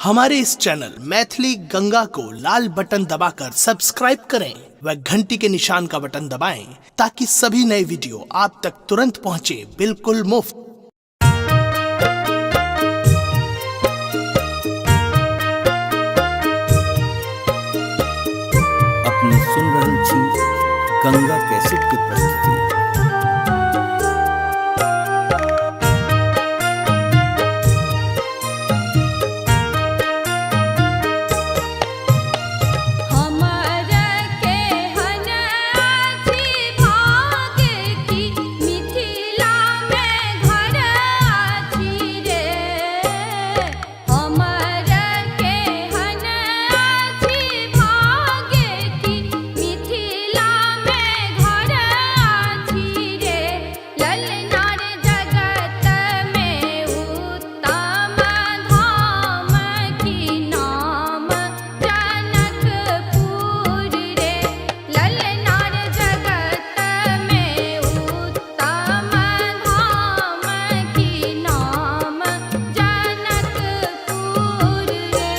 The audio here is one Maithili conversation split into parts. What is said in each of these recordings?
हमारे इस चैनल मैथिली गंगा को लाल बटन दबाकर सब्सक्राइब करें व घंटी के निशान का बटन दबाएं ताकि सभी नए वीडियो आप तक तुरंत पहुंचे बिल्कुल मुफ्त। अपने सुन रहल छी गंगा कैसेट के प्रस्तुति। हमर केहन अछि भाग्य की मिथिला में घर अछि रे। हमर केहन अछि भाग्य की मिथिला में घर अछि रे। ललनार जगत में उत्तम धाम की नाम जनकपुर रे। ललनार जगत में उत्तम धाम की नाम जनकपुर रे।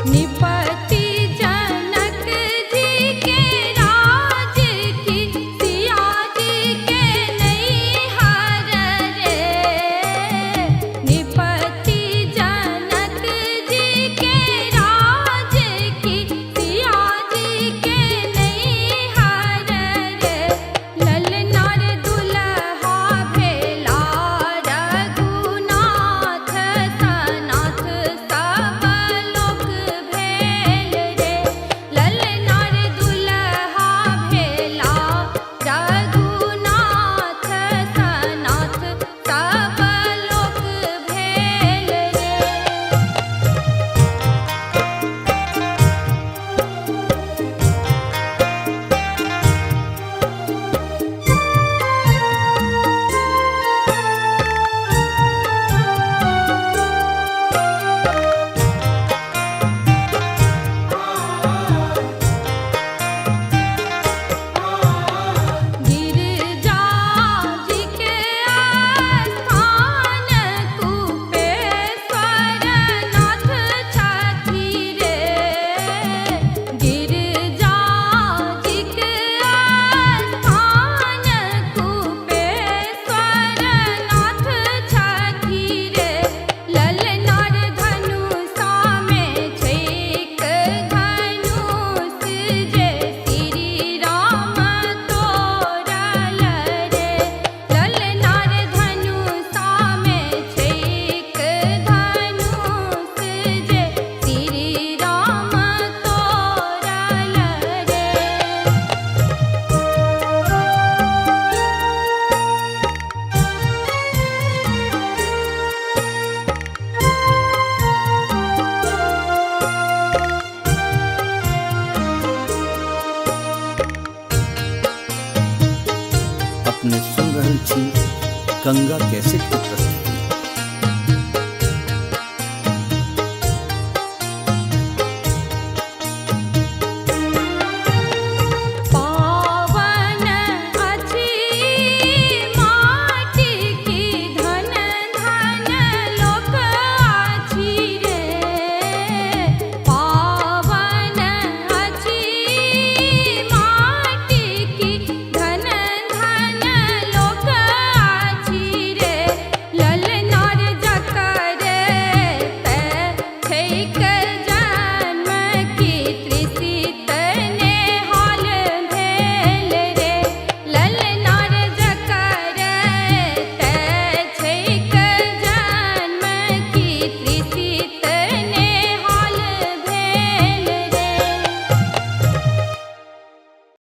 निपति जनक जी के राज की सिया जी के नैहर रे। निपति जनक जी के राज की सिया जी के नैहर रे। ललनार दुल्हा भेला रघुनाथ सनाथ सब लोक भेल रे। ललनार दुल्हा भेला रघुनाथ सनाथ सब लोक भेल रे। गिरजा जी के स्थान कुपेश्वर नाथ छथि रे। गिरजा जी के स्थान कुपेश्वर नाथ छथि रे। ललनार धनुषा में छैक धनुष जे श्री राम तोड़ल रे। ललनार धनुषा में छैक धनुष जे श्री राम तोड़ल रे। अपने सुन रहल छी गंगा कैसेट के